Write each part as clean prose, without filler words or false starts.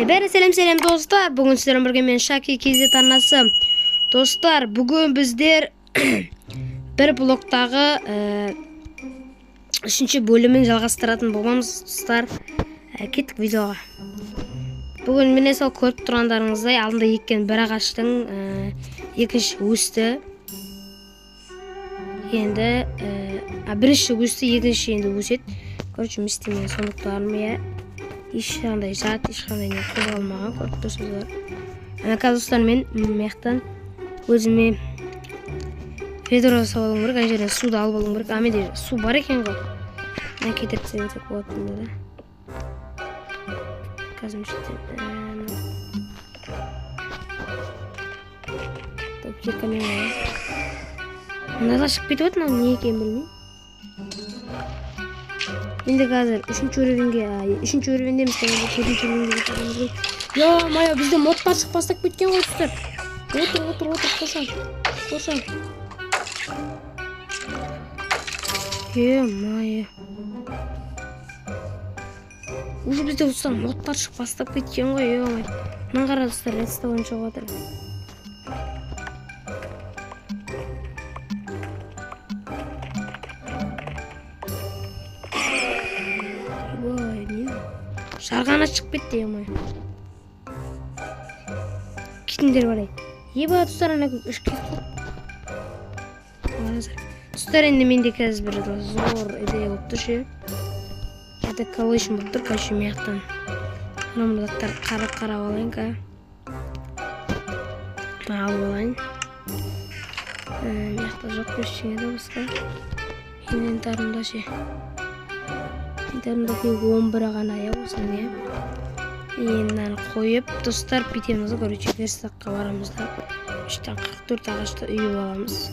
Бәрі сәлем достар. Бүгін сіздермен бірге мен Шаки KZ арнасы. Достар, бүгін біздер бір блоктағы үшінші бөлімін жалғастыратын боламыз, достар. Кеттік видеоға. Бүгін міне сол көріп тұрғандарыңыздай алдында еккен бір ағаштың екінші өсті. Енді бірінші өсті, екінші енді өседі. Короче, мен сондықтарым иә. Ешқандай зат, ешқандай не қозғалмаған, көріп тұрсыздар. Ана қазір достар мен мына өзіме ведро жасап алуым керек, ана жерден суды алып алуым керек. А менде су бар екен ғой. Мына кетіріп тастасақ болады бұнда да. Қазір мына жерден мынада шығып кетіп жатыр, мынау не екенін білмеймін. Енді қазір үшінші уровеньге, үшінші уровеньдеміз, төртінші уровеньге кетуіміз керек. Ё-моё, бізде модтар шығып бастап кеткен ғой, достар. Отыр, отыр, отыр, қошан, қошан. Ё-моё. Уже бізде достар модтар шығып бастап кеткен ғой, ё-моё. Мына қара достар, редстоун шығып жатыр. Жарғана шығып кетті, ё-моё. Кетіңдер барай. Еба, достар, ана үш кетіп қалды. Достар, енді менде қазір бір зор идея болып тұр ше. Это коллэшн болып тұр, короче, мен жақтан. Мына заттарды қарап алайын, ка. Алып алайын. Мына жақта жоқ ештеңе де басқа. Инвентарымда ше. Инвентарымда тек 11 ғана иә осының иә. Енді мынаны қойып, достар, бүйтеміз, короче, верстакқа барамыз да. 3-тен 44 ағашты үйіп аламыз.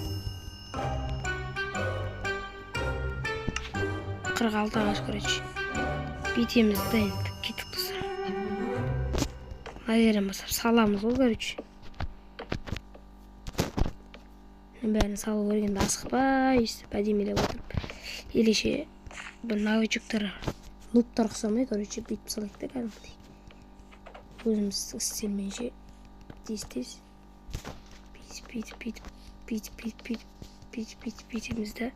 46 ағаш, короче. Бүйтеміз да енді кеттік, достар. Мына жерден бастап саламыз ғой, короче. Бәрін салу керек енді, асықпай, өйстіп әдемілеп отырып. Или ше бір новичоктар, нубтар ұқсамай, короче, бүйтіп салайық та кәдімгідей. Өзіміздің стильмен ше, тез-тез бүйтіп, бүйтіп, бүйтіп, бүйтіп, бүйтіп, бүйтіп, бүйтіп, бүйтеміз да.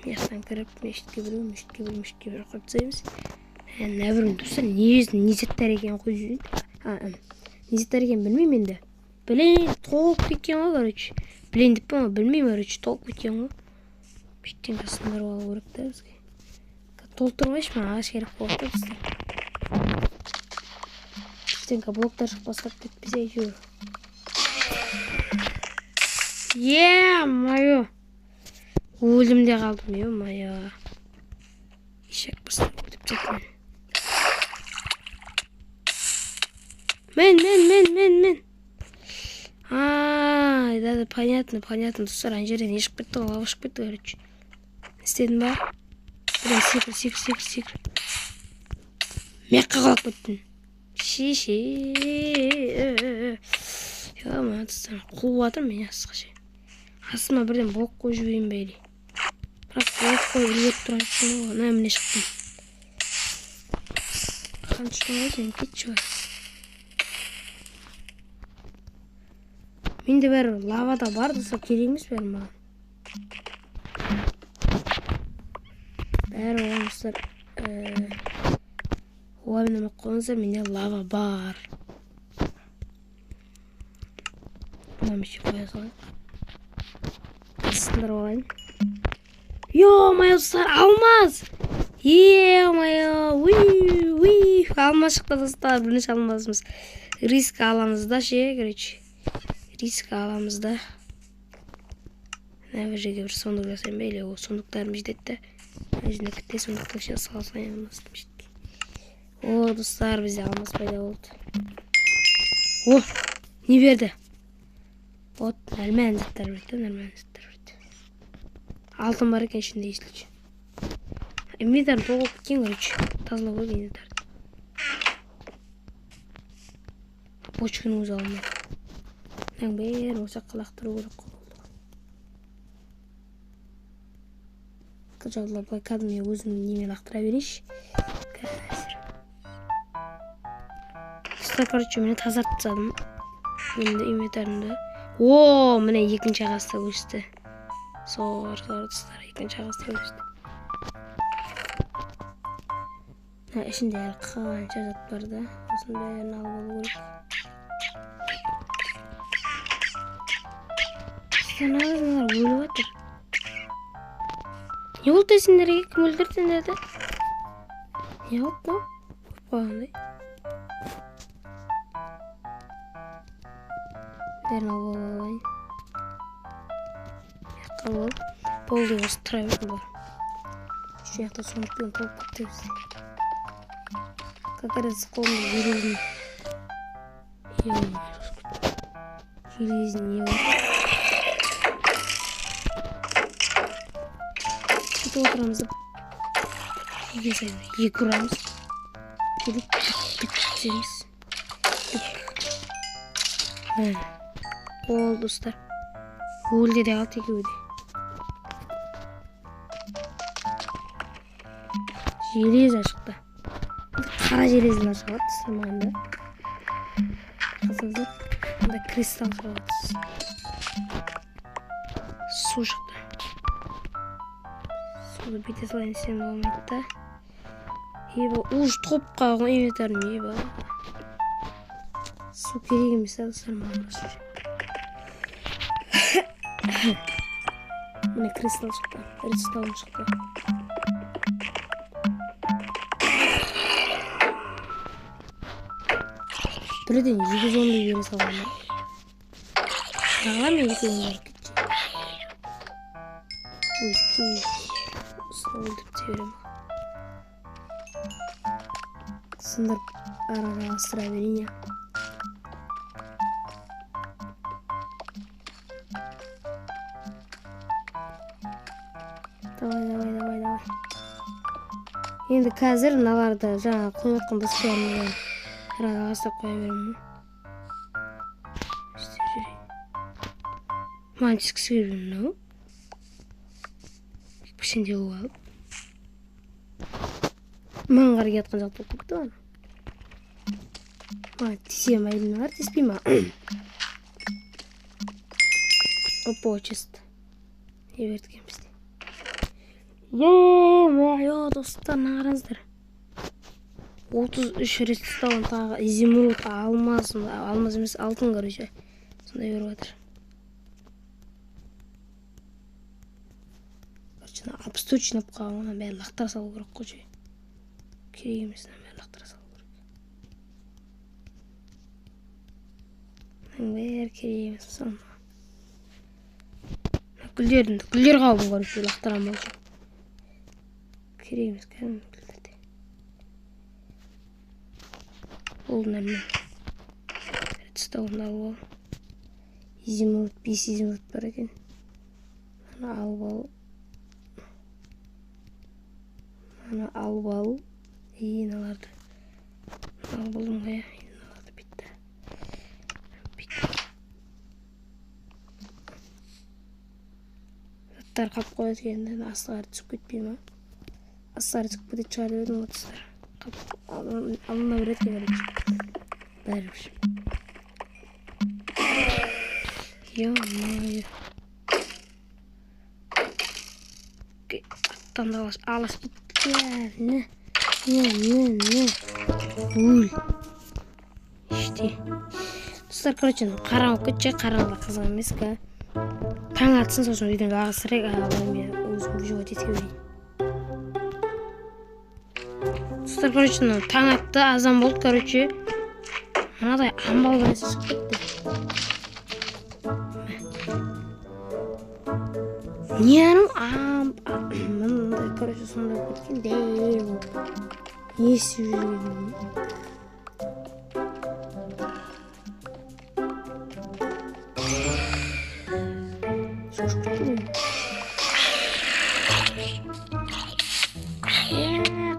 Мына жақтан кіріп, мешітке біреу, мешітке біреу, мешітке біреу қойып тастаймыз. Мына біреуін достар, не заттар екенін қойып жіберейін. Не заттар екенін білмеймін енді. Блин, толып кеткен ғой, короче. Блин деп па, білмеймін, короче, толып кеткен ғой. Бүйттен сындырып алу керек та бізге. Толтырмайшы, маған ағаш керек болады да достар. Ештеңке блоктар шығып бастап кетпесе әйтеуір. Е-мое. Өлдім де қалдым, е-мое. Ешек бастап кетіп жатыр. Мен, мен, мен, мен, мен. А, да, да, понятно, понятно, достар, ана жерден не шығып кетті ғой, лава шығып кетті, короче. Не істедің ба? Блин, секір, секір, секір, секір. Мекке қалып кеттім. Шеше. Ё-моё, достар, қуып жатыр мені асқа ше. Астыма бірден блок қойып жіберейін бе или? Бірақ блок қойып үлгеріп тұрған жоқпын ғой. Мына міне шықтым. Қаншықтың ғой сен, кетші бар. Менде бәрі лавада бар, достар, керек емес бәрі маған. Бәрі оған, достар, уайымдамай қойыңыздар, менде лава бар. Мынаны еще қоя салайық. Сындырып алайын. Ё-моё, достар, алмаз! Е-мое, уи, уи, алмаз шықты, достар, бірінші алмазымыз. Риск аламыз да ше, короче. Риск аламыз да. Мына бір жерге бір сундук жасайын ба, или ол сундуктарым жетеді да. Мына жеріне кітте сундуктың ішіне сала салайын алмазды мешітке. О, достар, бізде алмаз пайда болды. О, не берді? Вот, нормальный заттар берді, нормальный заттар берді. Алтын бар екен ішінде, если че. Инвентарым толып кеткен, короче. Тазалау керек инвентарды. Бочканың өзі алмайды. Мынаның бәрін осы жаққа лақтыру керек қой. Жалдылап былай кәдімгі өзім неме лақтыра берейінші. Қазір. Достар, короче, міне тазартып тастадым. Енді инвентарымды. О, міне екінші ағаш та өсті. Зор, зор, достар, екінші ағаш та өсті. Мына ішінде әлі қанша зат бар да, осының бәрін алып алу керек. Мыналар өліп жатыр. Не болды сендерге? Кім өлтірді сендерді? Не болды мынау? Өліп қалғандай. Бәрін алып алайын. Бұяққа алып. Болды, осы тұра берсін бұлар. Үш жақта сумкпен толып кетті бізде. Как раз қолымда железный. Железный не бар. Бүйтіп отырамыз да. Деген сайын екі ұрамыз. Келіп бүйтіп. Ол достар. Өлді де қалды екеуі де. Железо шықты. Қара железолар шығады достар маған да. Қарасаңыздар, мында кристалл шығады. Су шықты. Суды бүйте салайын десем болмайды да. Еба, уж толып қалған инвентарым, еба. Су керек емес та достар маған. Міне кристалл шықты, редстоун шықты. Бірден екі зомби бере салған ба? Бағала мен екеуін барып кетші. Өз кей осыны өлтіріп те беремін. Сындырып араға астыра берейін я. Давай, давай, давай, давай. Енді қазір мыналарды жаңа қойып жатқан доскаларымды араға астырып қоя беремін. Істеп жүрейін. Маған түскісі келіп мынау. Пішінде қылып алып. Маған қарай келе жатқан жоқ болып кетті ғой. Маған тисе ма или мыналар тиіспей ма? Опа, чисто. Не берді екен бізде? Ё-моё, достар, мына қараңыздар. 33 редстоун, тағы изумруд, алмаз, алмаз емес, алтын, короче. Сондай беріп жатыр. Короче, мына 64 жинап қалған, оның бәрін лақтыра салу керек қой, ше. Керек емес, мынаның бәрін лақтыра салу керек. Мынаның бәрі керек емес, мысалы. Мына гүлдерді, гүлдер қалды, короче, лақтырамын болшы. Керек емес, кәдімгі гүлдерді. Болды, нормально. Редстоунды алып ал. Изумруд, 5 изумруд бар екен. Мынаны алып ал. Мынаны алып ал. И мыналарды алып алдым ғой, иә. Мыналарды бітті. Бітті. Заттар қалып қояды екен, енді астына қарай түсіп кетпей ма? Астына қарай түсіп кететін шығар деп едім ғой, достар. Қалып алына береді екен, короче. Бәрібір. Ё-моё. Аттан да алас кетті. Не, не, не, не. Өл. Іште. Достар, короче, қараңғы кетші, қараңғыда қызық емес ка. Таң атсын, сосын үйден ағыстырайық, мен өзім выживать ете берейін. Достар, короче, таң атты, азан болды, короче. Мынадай амбал бір нәрсе шығып кетті. Не анау? Мынандай, короче, сондай болып кеткен. Дәу. Не істеп жүргенін. Шошып кеттім мен.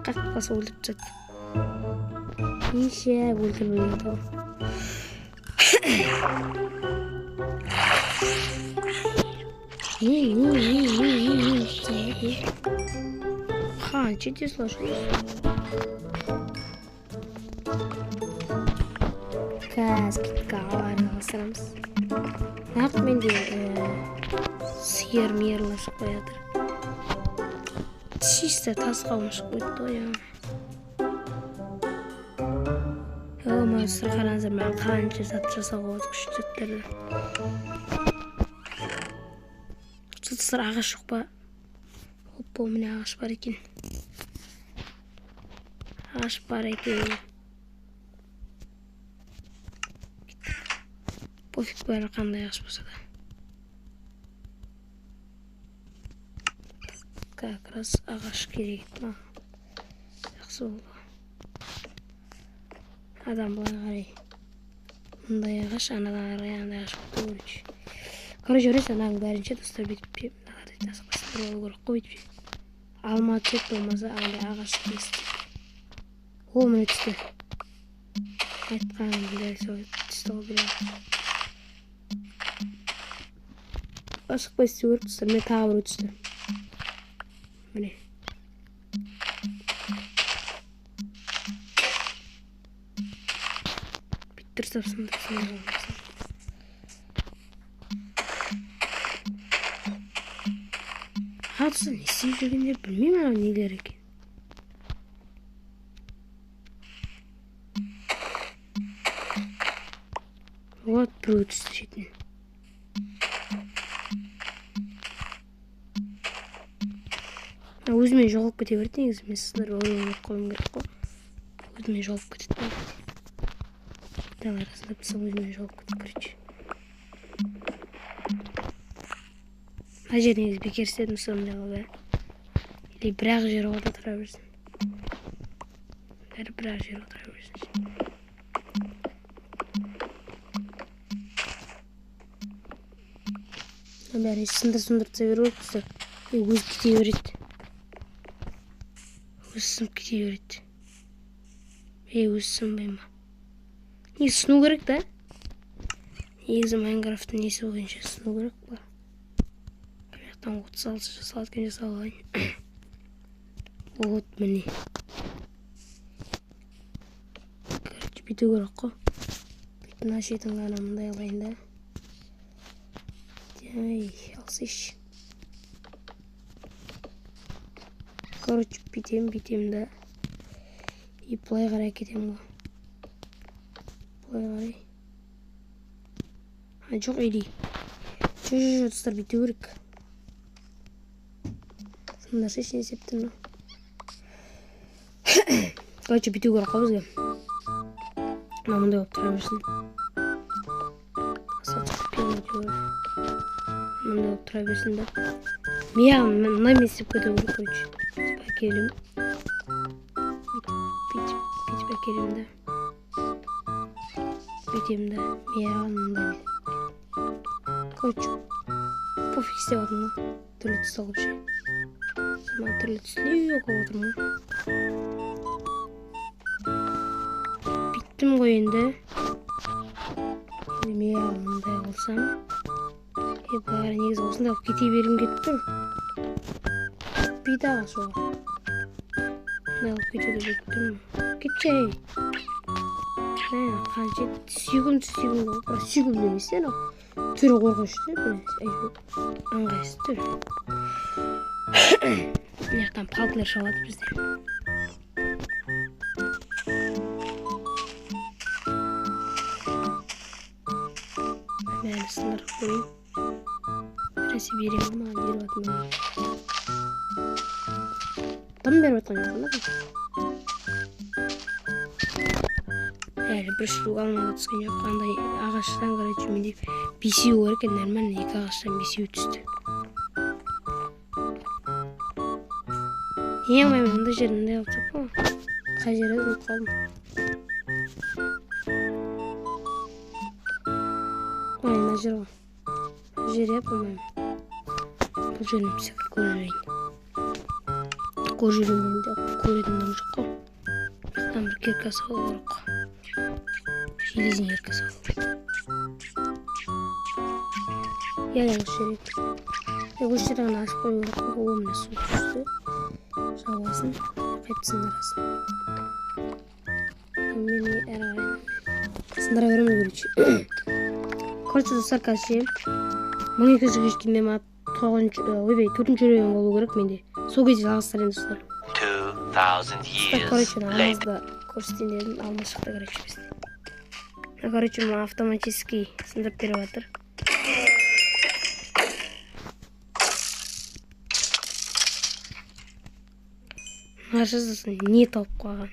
Қақып қалса өлтіріп тастады. Неше өлтіріп өледі ғой. Не, не, не, не, не, не. Қанша тез лашылыс. Қазір кеттік, ағаларын жалғастырамыз. Нақ менде сиыр миырлар шықпай жатыр. Чисто тас қауын шығып кетті ғой. О, достар, қараңыздар, маған қанша зат жасауға болады, күшті заттарды. Достар, ағаш жоқ па? Опа, міне ағаш бар екен. Ағаш бар екен. Пофиг, бәрі қандай ағаш болса да. Как раз ағаш керек еді маған. Жақсы болды. Адам былай қарай. Мындай ағаш, анадан қарай андай ағаш болды, короче. Короче, көресіз, ананың бәрінше достар бүйтіп мыналарды сындырып алу керек қой бүйтіп. Алма түседі, болмаса андай ағаш кесті. О, міне түсті. Айтқаным дәл сол түсті ғой біреу. Асықпай істеу керек, достар. Міне тағы біреу түсті. Міне. Бүйтіп дұрыстап сындырып сындырып аламыз. Достар, не істеп жүргендер білмеймін, анау нелер екен. Вот біреу түсті шетінен. Өзімен жоғалып кете береді негізі. Мен сіздерге ойланып қоюым керек қой. Өзімен жоғалып кетеді. Давай, арасында болса өзімен жоғалып кетеді, короче. Мына жер негізі бекер істедім сондай қылып, ә. Или бір-ақ жер отыра тұра берсін. Бәрі бір-ақ жер отыра берсін. Бәрі сындыр-сындыр түсе беру керек, достар. И өзі кете береді. Өзі сынып кете береді. Ей, өзі сынбай ма? Негізі сыну керек та? Негізі Майнкрафттың несі бойынша сыну керек па? Бір жақтан 36 жасалады екен, жасап алайын. Вот міне. Короче, бүйту керек қой. Бүйтіп мына шетін ғана мындай қылайын да. Ай, алсайшы. Короче, бүйтем, бүйтем да. И былай қарай кетемін ғой. Былай қарай. А, жоқ, или. Жоқ, жоқ, жоқ, достар, бүйту керек. Сындаршы, не істеп тұрмын. Короче, бүйту керек қой бізге. Мына мындай болып тұра берсін. Мындай болып тұра берсін да. Мына мен істеп кету керек, короче. Бүйтіп әкелем. Бүйтіп әкелем да. Бүйтем да. Мияғын мындай мен. Короче, пофиг істеп жатырмын ғой. Түрлі түсті қылып ше. Мына түрлі түсті қылып отырмын ғой. Бүйттім ғой енді. Енді мияғын мындай қылсам. Е, бәрі негізі осындай қылып кете бергім келіп тұр. Бүйт ағаш оған. Мындай қылып кетуді біліп тұрмын. Кетші, ей. Мә, қанша сүйкімді сүйкімді ғой. Бірақ сүйкімді емес те анау. Түрі қорқынышты, бір әйтеуір ыңғайсыз түрі. Мына жақтан палкалар шабады бізде. Бәрін сындырып көрейін. Бір нәрсе бере ма маған, беріп жатыр ма? Дым беріп жатқан жоқ қой. Әлі бір штук алма да түскен жоқ. Андай ағаштан, короче, менде бесеу бар екен, нормально, екі ағаштан бесеу түсті. Е, мен мындай жерді мындай қылып тастаппын ғой. Қай жерде ұмытып қалдым. Ой, мына жер ғой. Мына жер, иә, по-моему. Бұл жерін всякий көріп жүрейін. Көріп жүрейін дегенде көретін дым жоқ қой. Жақтан бір кирка салу керек қой. Железный кирка салу керек. Иә, иә, осы жер еді. Е, осы жерді ғана ашып қою керек қой. О, міне су түсті. Жабасын, қайтып сындырасын. Мен әрі қарай Сындыра береміз, короче. Короче, достар, қазір 1200-ге жеткенде ма, 9-шы, ойбай, 4-ші уровень болу керек менде. Сол кезде жалғастырайын, достар. 2000 years Короче, later. Алмазды көрсетейін дедім, алмаз шықты, короче, бізде. Короче, мына автоматический сындырып беріп жатыр. Мына не тауып қойған?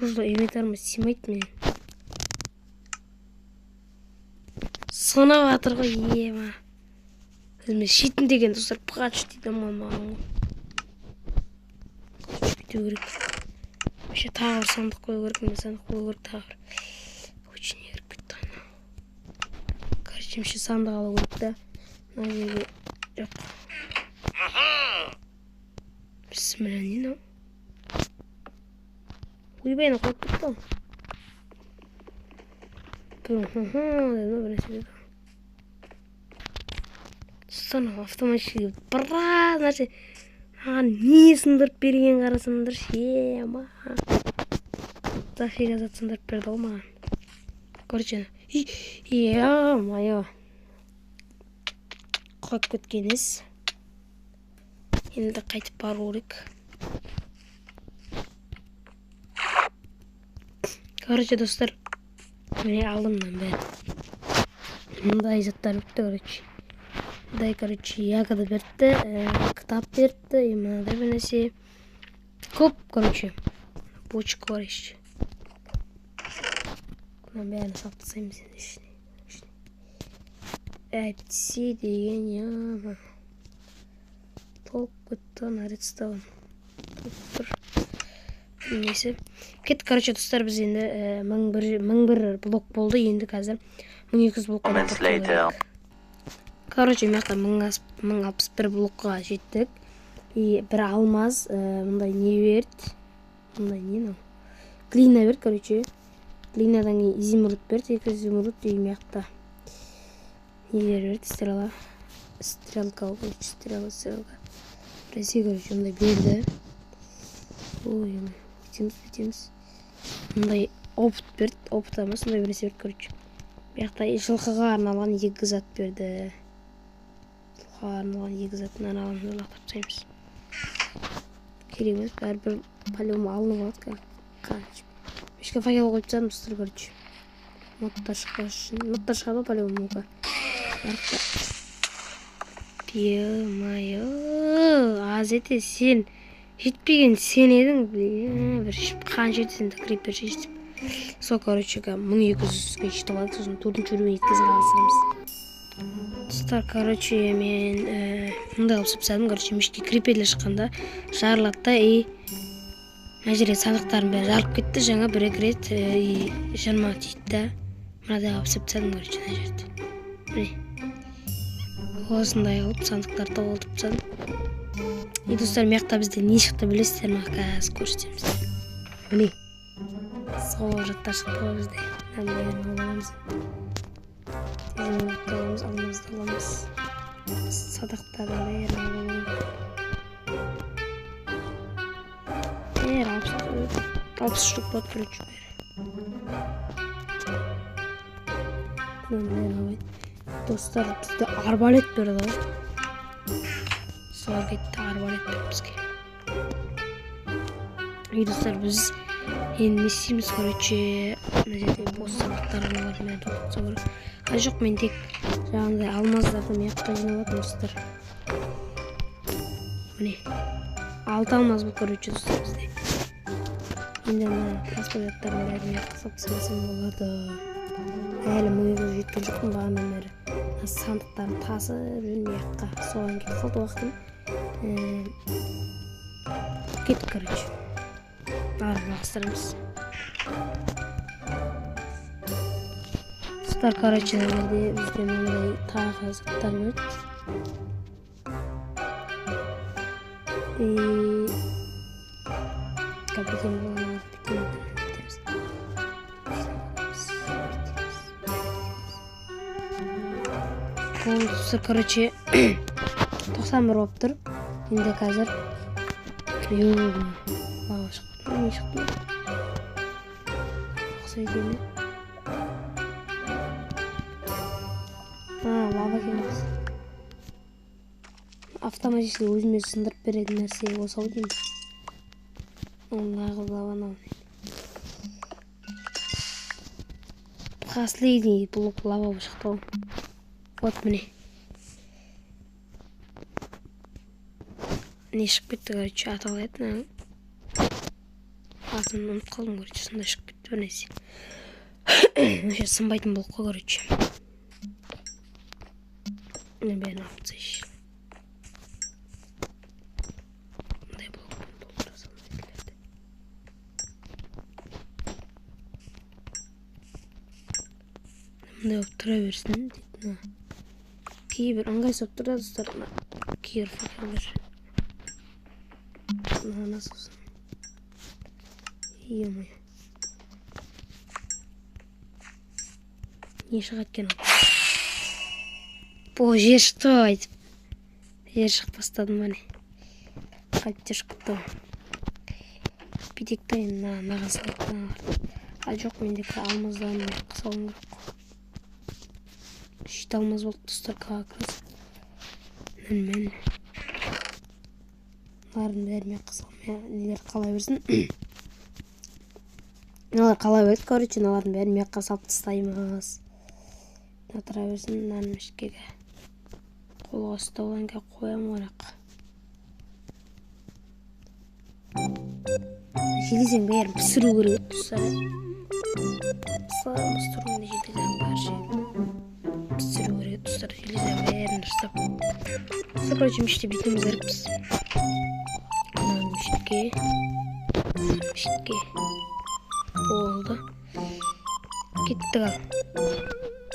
Уже инвентарыма сыймайды менің. Сынып жатыр ғой, ема. Өзіме шетін деген, достар, пқач дейді маған ғой. Короче, бүйту керек. Вообще тағы бір сандық қою керек, міне сандық қою керек тағы бір. Очень не кіріп кетті ана. Короче, вообще сандық алу керек та. Мына жерге жоқ. Бісміллә, не мынау? Ойбай, ана құлап кетті ғой. Бір деді бір нәрсе деді. Соны автоматически біраз нәрсе маған не сындырып берген қарасаңдаршы, ема. Дофига зат сындырып берді ғой маған. Короче, ё-моё. Құлап кеткен іс. Енді қайтып бару керек. Короче, достар, міне алдым мынаның бәрін. Мындай заттар бітті, короче. Мындай, короче, ягода берді, кітап берді, и мынадай бір нәрсе. Көп, короче, бочка бар еще. Мынаның бәрін салып тастаймыз енді ішіне. Әйтсе деген, яма. Толып кетті, ана редстоун. Толып тұр. Несі. Кеттік, короче, достар, біз енді 1001 блок болды, енді қазір 1200 блокқа Moments жетіп later. қалдық. Короче, мына жақта 1061 блокқа жеттік. И бір алмаз, мындай не берді? Мындай не мынау? Глина берді, короче. Глинадан кейін изумруд берді, 2 изумруд, и мына жақта нелер берді? Стрела. Стрелка, короче, стрела, стрелка. Біресе, короче, мындай берді. Ой, ой, бүйтеміз, бүйтеміз. Мындай опыт берді, опыт емес, мындай бір нәрсе берді, короче. Бұл жақта жылқыға арналған екі зат берді. Жылқыға арналған екі затын арналған лақтырып тастаймыз. Керек емес, бәрібір по-любому алынып алады, короче. Ешкі факел қойып тастадым, достар, короче. Моттар шықпас үшін. Моттар шығады ғой, по-любому, ну-ка. Ё-моё, Азете, сен жетпеген сен едің, блин, бір қанша жетсең де крипер жетіп. Сол, короче, 1200-ге жетіп алдық, сосын 4-ші уровень жеткізіп қалыстырамыз. Достар, короче, мен мындай қылып тастадым, короче, мешке криперлер шыққанда жарылады да, и мына жерде сандықтардың бәрі жарылып кетті, жаңа бір екі рет, и жиырма тиді да. Мынадай қылып тастадым, короче, мына жерде. Міне. Осындай қылып сандықтарды толтырып тастадым. И достар, мына жақта бізде не шықты білесіздер ме? Қазір көрсетеміз. Міне. Сол заттар шықты ғой бізде. Мынаның бәрін алып аламыз. Изумрудты аламыз, алмазды аламыз. Садақтардың бәрін алып аламыз. Бәрі алпыс штук болады, короче, бәрі. Мынаның бәрін алайын. Достар, бізде арбалет берді ғой. Солар кетті, арбалет берді бізге. И достар, біз енді не істейміз, короче, мына жерде бос сандықтар бар, мына жерде толтырып тастау керек. А жоқ, мен тек жаңағыдай алмаздарды мына жаққа жинап жатырмын, достар. Міне. 6 алмаз бұл, короче, достар, бізде. Енді мына басқа заттардың бәрін мына жаққа салып тастасам болады. Әлі мың екі жүз жеткен жоқпын бағанадан бері. Мына сандықтарды тасып жүрмін мына жаққа. Соған кетіп қалды уақытым. Кеттік, короче. Ары жалғастырамыз. Достар, короче, мына жерде бізде мынандай тағы заттар берді. И капитан боламыз, бүйтеміз, бүйтеміз. Болды, достар, короче, 91 болып тұр. Енді қазір лава шықты. Не шықты? қоса кетейін. А, лава екен осы. Автоматически өзіме сындырып беретін нәрсе осы ау деймін. Ол нағыз лава мынау. Последний блок лава болып шықты ғой. Вот міне. Не шығып кетті, короче, аты қалай еді мынаның? Атын ұмытып қалдым, короче, сондай шығып кетті бір нәрсе. Вообще сынбайтын блок қой, короче. Мына бәрін алып тастайыншы. Мындай блокпен толтыра салмай жерлерді. Мындай болып тұра берсін дейді мына. Кейбір ыңғайсыз болып тұр да, достар, мына кейбір факелдер. Мынаны сосын. Е-мое. Не шығады екен ол? О, жер шықты ғой айтып. Жер шығып бастады ма не? Қайтып жер шығып кетті ғой. Бүйтейік та енді мынаған салайық та мыналарды. А, жоқ, менде алмаздан салуым керек қой. 7 алмаз болды, достар, как раз. Нормально. Мыналардың бәрін мен қысылмай, нелер қала берсін. Мыналар қала береді, короче, мыналардың бәрін мен жаққа салып тастаймыз. Мына тұра берсін, мынаны мешкеге. Қолға ұстап алайын, қазір қоямын ғой жаққа. Желездің бәрін пісіру керек еді, достар. Пісіру желездің бәрі ше. Пісіру керек еді, достар, желездің бәрін дұрыстап. Достар, короче, мешітте бүйтуіміз керекпіз. Мынаны мешітке, мешітке. Болды. Кеттік ал.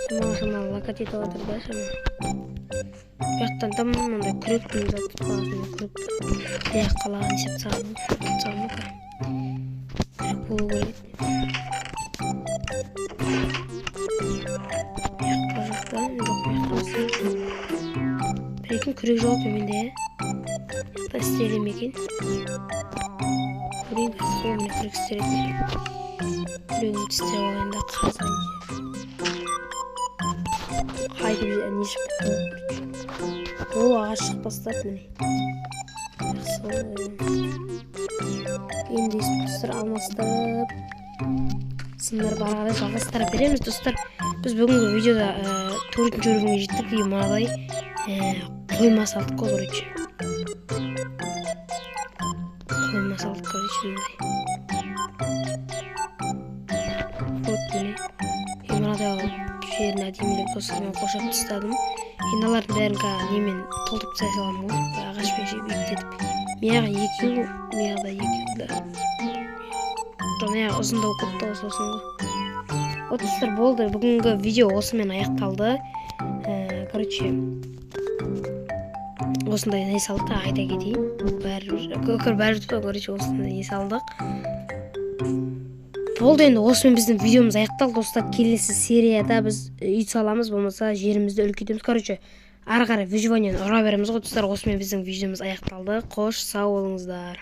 Шамалы шамалы лакат етіп жатыр да, шамалы. Бұл жақтан там мынандай күректің заты қаласында күрек. Не қалаған есеп тастаған ғой, күрек болу керек еді. Бұл жақта жоқ па? Жоқ, бұл жақта болсын. Прикинь, күрек жоқ екен менде, ә? Бұл жақта істеле ме екен? Көрейін қазір. О, міне күрек істеледі. Күрегімді істеп алайын да, қазан жер. Қайтып не шығып кетті ғой, короче. О, ағаш шығып бастады міне. Жақсы ғой. Енді өйстіп, достар, алмастырып, сындырып ары қарай жалғастыра береміз, достар. Біз бүгінгі видеода, төртінші уровеньге жеттік и мынадай, қойма салдық қой, короче. Қойма салдық, короче, мындай. Вот міне. И мынадай қылып жерін әдемілеп достармен қоршап тастадым. Енді алардың бәрін қазір немен толтырып тастай саламын ғой, ағашпен ше биіктетіп. Мияғы екеу, мияғы да екеу да. Жоқ, мияғы ұзындау кетті ғой сосын ғой. Вот, достар, болды. Бүгінгі видео осымен аяқталды. Короче, осындай не салдық та, айта кетейін. Бәрібір, көкір бәрібір тұр, короче, осындай не салдық. Болды, енді осымен біздің видеомыз аяқталды, достар. Келесі серияда біз үй саламыз, болмаса жерімізді үлкейтеміз. Короче, ары қарай выживаниені ұра береміз ғой, достар. Осымен біздің видеомыз аяқталды. Қош, сау болыңыздар.